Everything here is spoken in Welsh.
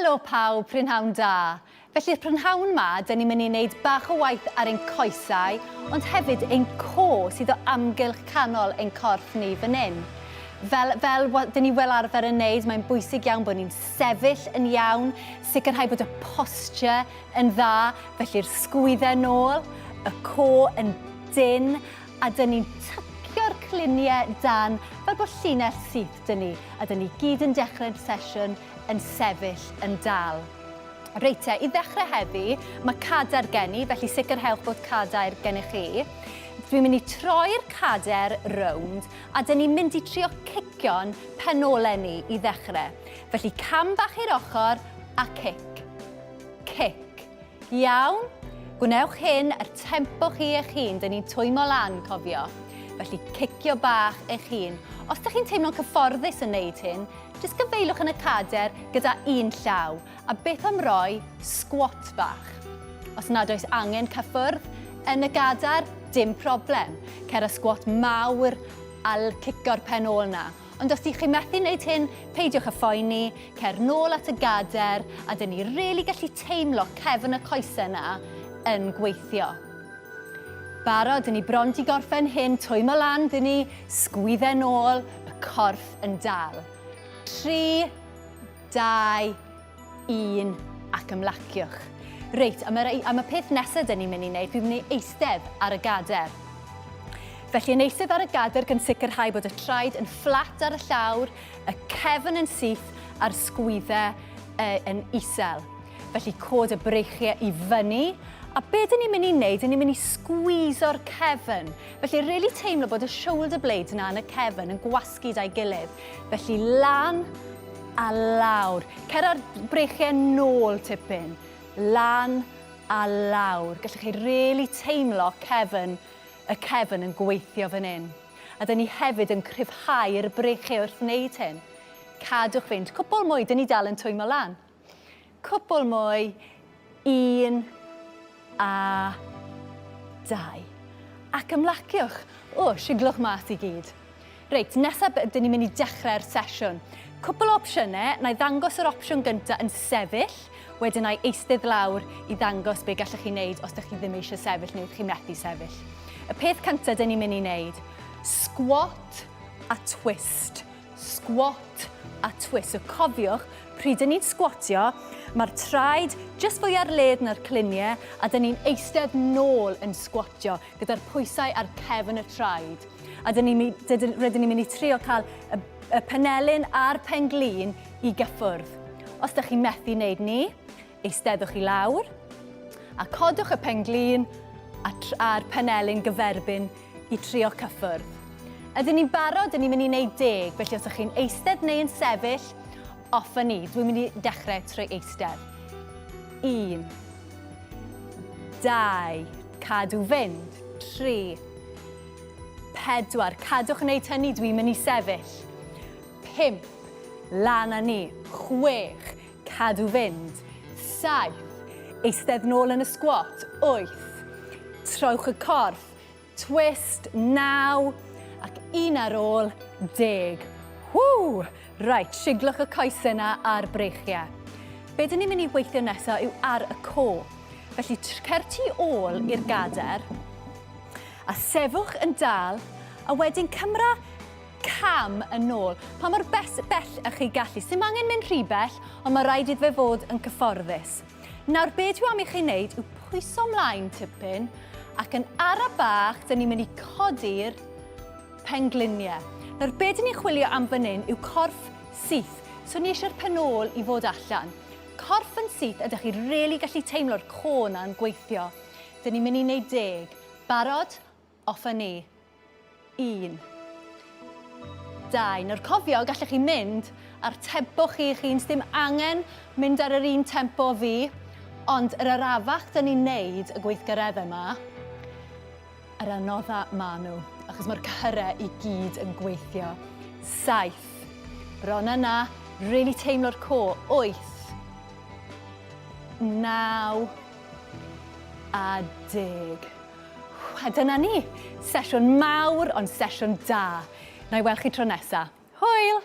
Helo pawb, prynhawn da. Felly'r prynhawn ma, dyn ni'n mynd i wneud bach o waith ar ein coesau, ond hefyd ein co sydd o amgylch canol ein corff ni fan hyn. Fel, fel dyn ni fel arfer yn wneud, mae'n bwysig iawn bod ni'n sefyll yn iawn, sicrhau bod y posture yn dda, felly'r sgwyddau nôl, y co yn dynn, a dyn ni'n tycio'r cluniau dan fel bod llinell syth dyn ni, a dyn ni gyd yn dechrau'r sesiwn yn sefyll yn dal. Reit te, i ddechrau heddi, mae cadair gen i, felly sicrhewch bod cadair gennych chi. Dwi'n mynd i troi'r cadair rownd, a dyn ni'n mynd i trio cicio'n penolau ni i ddechrau. Felly cam bach i'r ochr a cic. Cic. Iawn? Gwnewch hyn ar tempo chi eich hun, dyn ni'n twymo lan, cofio. Felly cicio bach eich hun. Os ydych chi'n teimlo'n cyfforddus yn neud hyn, jyst gyfeilwch yn y cader gyda un llaw, a beth am roi squat bach. Os nad oes angen cyffwrdd yn y gadair, dim problem. Cer a squat mawr a cicio'r pen ôl na. Ond os dych chi methu wneud hyn, peidiwch â phoeni, cer nôl at y gader, a dyn ni rili gallu teimlo cefn y coesau yna yn gweithio. Barod, dyn ni bron di gorffen hyn, twymo lan, dyn ni, sgwydde nôl, y corff yn dal. 3, 2, 1, ac ymlaciwch. Reit, am y, am y peth nesaf dyn ni'n mynd i wneud, dwi'n mynd i eistedd ar y gader. Felly yn eistedd ar y gader gan sicrhau bod y traed yn fflat ar y llawr, y cefn yn syth a'r sgwyddau e, yn isel. Felly cod y breichiau i fyny, a be dyn ni'n mynd i wneud, dyn ni'n mynd i sgwîzo'r cefn. Felly really teimlo bod y shoulder blades yna yn y cefn yn gwasgu da'i gilydd. Felly lan a lawr. Cer â'r breichiau nôl tipyn. Lan a lawr. Gallwch chi really teimlo cefn, y cefn yn gweithio fan hyn. A dyn ni hefyd yn cryfhau'r breichiau wrth wneud hyn. Cadwch fynd. Cwpl mwy, dyn ni dal yn twymo lan. Cwpl mwy. Un a dau. Ac ymlaciwch. O, siglwch mas i gyd. Reit, nesaf dyn ni'n mynd i dechrau'r sesiwn. Cwpl o opsiynau, na i ddangos yr opsiwn gyntaf yn sefyll, wedyn na i eistedd lawr i ddangos be gallwch chi wneud os ydych chi ddim eisiau sefyll neu chi'n methu sefyll. Y peth cyntaf dyn ni'n mynd i wneud, squat a twist. Squat a twist. So cofiwch, pryd dyn ni'n squatio, mae'r traed jyst fwy ar led na'r cluniau a dyn ni'n eistedd nôl yn squatio gyda'r pwysau ar cefn y traed. A dyn ni, dydyn, rydyn ni'n mynd i trio cael y, y penelin a'r penglin i gyffwrdd. Os ydych chi'n methu wneud ni, eisteddwch i lawr a codwch y penglin a'r penelin gyferbyn i trio cyffwrdd. Ydyn ni'n barod, dyn ni'n mynd i wneud deg, felly os ydych chi'n eistedd neu yn sefyll, off â ni. Dwi'n mynd i dechrau trwy eistedd. Un, dau, cadw fynd, tri, 4. Cadwch wneud hynny, dwi'n mynd i sefyll. 5. Lan â ni. 6. Cadw fynd. 7. Eistedd nôl yn y sgwat. 8. Trowch y corff. Twist. 9. Ac un ar ôl. 10. Ww! Reit, siglwch y coesau yna a'r breichiau. Be dyn ni'n mynd i weithio nesaf yw ar y co. Felly, cer tu ôl i'r gader, A sefwch yn dal, a wedyn cymra cam yn ôl. Pa mor bell, bell ych chi gallu. Sdim angen mynd rhy bell, ond mae rhaid iddo fe fod yn cyfforddus. Nawr, be dwi am i chi wneud yw pwyso mlaen tipyn, ac yn ara bach, dyn ni'n mynd i codi'r pengliniau. Nawr, be dyn ni'n chwilio am fan hyn yw corff syth. So ni eisiau'r pen ôl i fod allan. Corff yn syth, ydych chi rili gallu teimlo'r co na'n gweithio. Dyn ni'n mynd i wneud deg. Barod? Off â ni. Un. Dau. Nawr cofio, gallech chi mynd ar tempo chi eich hun, sdim angen mynd ar yr un tempo fi, ond yr arafach dyn ni'n neud y gweithgareddau yma, yr anodda ma nhw, achos mae'r cyhyrau i gyd yn gweithio. Saith. Bron yna, really teimlo'r co. Wyth. Naw. a deg. A dyna ni, sesiwn mawr ond sesiwn da. Na i weld chi tro nesa. Hwyl!